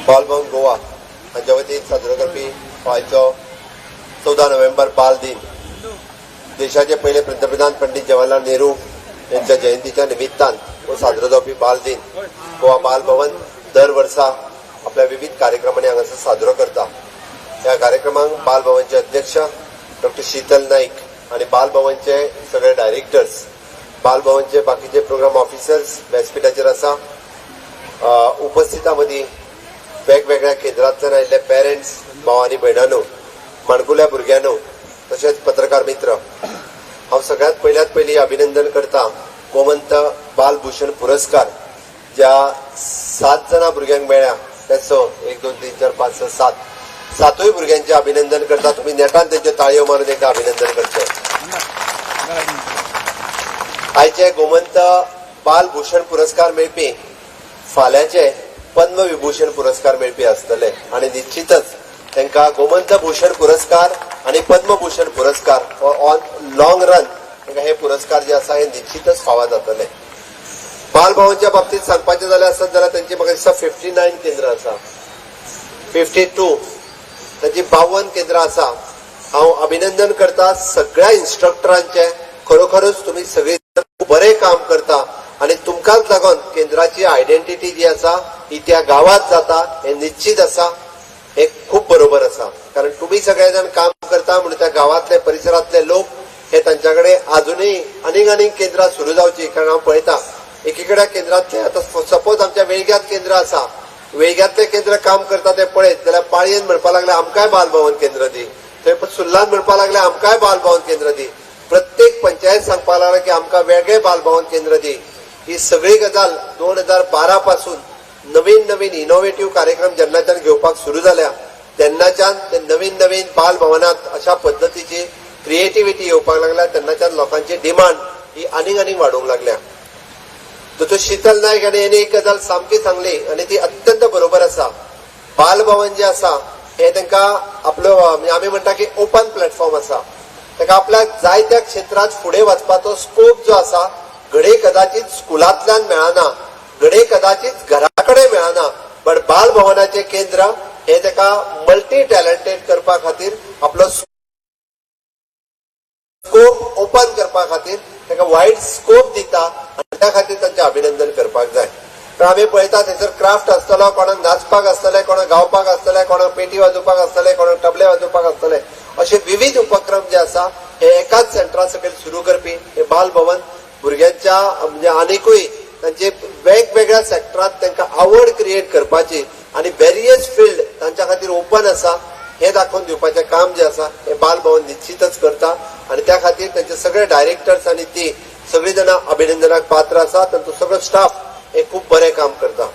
बालभवन गोवा हांच्या वतीन साजरो करपी आयचो 14 नोव्हेंबर बाल दिन, देशाचे पयले पंतप्रधान पंडित जवाहरलाल नेहरू यांच्या जयंतीच्या निमित्तान हो साजरो जावपी बाल दिन गोवा बाल भवन दर वर्सा आपल्या विविध कार्यक्रमांनी हांगासर साजरो करता. ह्या कार्यक्रमांक बाल भवनचे अध्यक्ष डॉक्टर शीतल नाईक आणि बाल भवनचे सगळे डायरेक्टर्स, बाल भवनचे बाकीचे प्रोग्राम ऑफिसर्स व्यासपीठाचेर आसा. उपस्थितां मदीं वेगवेगळ्या केंद्रांतल्यान आयिल्ले पेरंट्स, भाव आनी भयणांनो, माणकुल्या भुरग्यांनो, तशेंच पत्रकार मित्र, हांव सगळ्यात पयल्यात पयलीं अभिनंदन करता गोमंत बालभूषण पुरस्कार ज्या 7 जाणां भुरग्यांक मेळ्ळ्या ते 6, 1, 2, 3, 4, 5, 6, 7, सातूय भुरग्यांचें अभिनंदन करता. तुमी नेटान तेंच्यो ताळयो मारून एकदां अभिनंदन करचें. आयचे गोमंत बालभूषण पुरस्कार मेळपी फाल्यांचे पद्मविभूषण पुरस्कार मेळपी आसतले आनी निश्चितच तांकां गोमंत भूषण पुरस्कार आनी पद्मभूषण पुरस्कार ऑन लॉंग रन तांकां हे पुरस्कार जे आसा हे निश्चितच फावो जातले. बालभवनच्या बाबतीत सांगपाचें जाल्यार आसत जाल्यार तेंची म्हाका दिसता 59 केंद्रां आसा, 52, तांची 52 केंद्रां आसा. हांव अभिनंदन करता सगळ्या इन्स्ट्रक्टरांचे. खरोखरच तुमी सगळी बरें काम करता आनी तुमकांच लागून केंद्राची आयडेंटिटी जी आसा ही त्या गांवांत जाता हें निश्चित आसा. हें खूब बरोबर आसा, कारण तुमी सगळे जाण काम करता म्हणून त्या गांवांतले, परिसरांतले लोक हे तांच्या कडेन अजुनूय आनीक आनीक केंद्रां सुरू जावची. कारण हांव पळयता एकीकडेन केंद्रांतले, आतां सपोज आमच्या वेळग्यांत केंद्र आसा, वेळग्यांतले केंद्र काम करता ते पळयत जाल्यार पाळयेन म्हणपाक लागले आमकांय बालभवन केंद्र दी, थंय सुर्लान म्हणपाक लागले आमकांय बालभवन केंद्र दी, प्रत्येक पंचायत सांगपाक लागले की आमकां वेगळे बालभवन केंद्र दी. ही सगळी गजाल 2012 पासून नवीन नवीन इनोव्हेटीव कार्यक्रम जेन्नाच्यान घेवपाक सुरू जाल्या तेन्नाच्यान ते नवीन नवीन बालभवनात अशा पद्दतीची क्रिएटिव्हिटी येवपाक लागल्या. तेन्नाच्यान लोकांची डिमांड ही आनीक आनीक वाडूंक लागल्या. दोतोर शीतल नायक हांणी एक गजाल सामकी सांगली आनी ती अत्यंत बरोबर आसा. बालभवन जे आसा हे तांकां आपलो, म्हणजे आमी म्हणटा की ओपन प्लॅटफॉर्म आसा. ताका आपल्याक जाय त्या क्षेत्रांत फुडें वचपाचो स्कोप जो आसा, घडये कदाचित स्कुलांतल्यान मेळना, घडये कदाचित घरा कडेन मेळना, बट बालभवनाचें केंद्र हे ताका मल्टी टॅलंटेड करपा खातीर, आपलो स्कोप ओपन करपा खातीर ताका वायड स्कोप दिता आनी त्या खातीर तांचें अभिनंदन करपाक जाय. कारण आमी पळयता थंयसर क्राफ्ट आसतलो, कोणाक नाचपाक आसतलें, कोणाक गावपाक आसतलें, कोणाक पेटी वाजोवपाक आसतलें, कोणाक तबले वाजोवपाक आसतलें. अशे विविध उपक्रम जे आसा हे एकाच सेंटरा सकयल सुरू करपी हे बालभवन भुरग्यांच्या, म्हणजे आनिकूय तांचे वेगवेगळ्या सेक्टरांत तांकां आवड क्रिएट करपाची आनी वेरियस फिल्ड तांच्या खातीर ओपन आसा हे दाखोवन दिवपाचें काम जें आसा हें बालभवन निश्चितच करता आनी त्या खातीर तांचे सगळे डायरेक्टर्स आनी ती सगळीं जाणां अभिनंदनाक पात्र आसा. तांचो सगळो स्टाफ हे खूब बरें काम करता.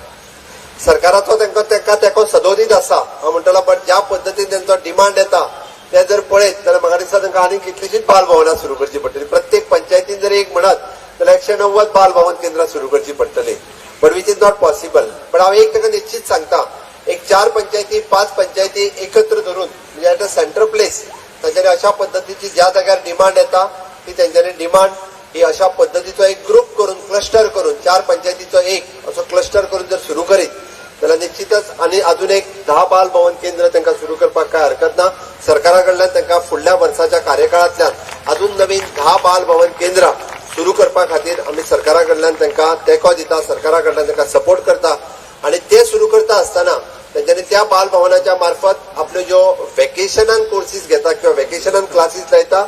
सरकाराचो तांकां तेका तेंको सदोदीत आसा हांव म्हणटलो, बट ज्या पद्दतीन तांचो डिमांड येता ते जर पळयत जाल्यार म्हाका दिसता तांकां आनीक कितलीशीच बालभवनां सुरू करची पडटली. प्रत्येक पंचायतीन जर एक म्हणत जाल्यार 190 बालभवन केंद्रां सुरू करची पडटली, but which is not possible. But हांव एक ताका निश्चित सांगता, एक 4 पंचायती, 5 पंचायती एकत्र धरून, म्हणजे एट अ सेंटर प्लेस तांच्यांनी अशा पद्दतीची ज्या जाग्यार डिमांड येता ती तेंच्यांनी डिमांड ही अशा पद्दतीचो एक ग्रुप करून, क्लस्टर करून, 4 पंचायतीचो एक असो क्लस्टर करून जर सुरू करीत जाल्यार निश्चितच आनी अजून एक 10 बाल भवन केंद्र तांकां सुरू करपाक काय हरकत ना. सरकारा कडल्यान तांकां फुडल्या वर्साच्या कार्यकाळांतल्यान अजून नवीन 10 बाल भवन केंद्रां सुरू करपा खातीर आमी सरकारा कडल्यान तांकां तेंको दिता, सरकारा कडल्यान तांकां सपोर्ट करता. आनी ते सुरू करता आसतना तेंच्यांनी त्या बाल भवनाच्या मार्फत आपल्यो ज्यो वेकेशनान कोर्सीस घेता किंवा वेकेशनान क्लासीस लायता,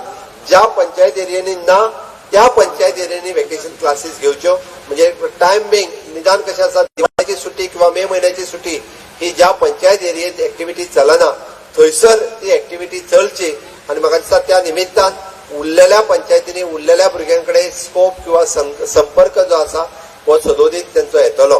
ज्या पंचायत एरियांनी ना त्या पंचायत एरियांनी वेकेशन क्लासीस घेवच्यो. म्हणजे टायम बिंग निदान कशें आसा, दिवाळेची सुटी किंवा मे म्हयन्याची सुटी ही ज्या पंचायत एरियेत एक्टिविटी चलना थंयसर ती एक्टिविटी चलची आनी म्हाका दिसता त्या निमित्तान उरलेल्या पंचायतींनी उरलेल्या भुरग्यां कडेन स्कोप किंवा संपर्क जो आसा हो सदोदीत तेंचो येतलो.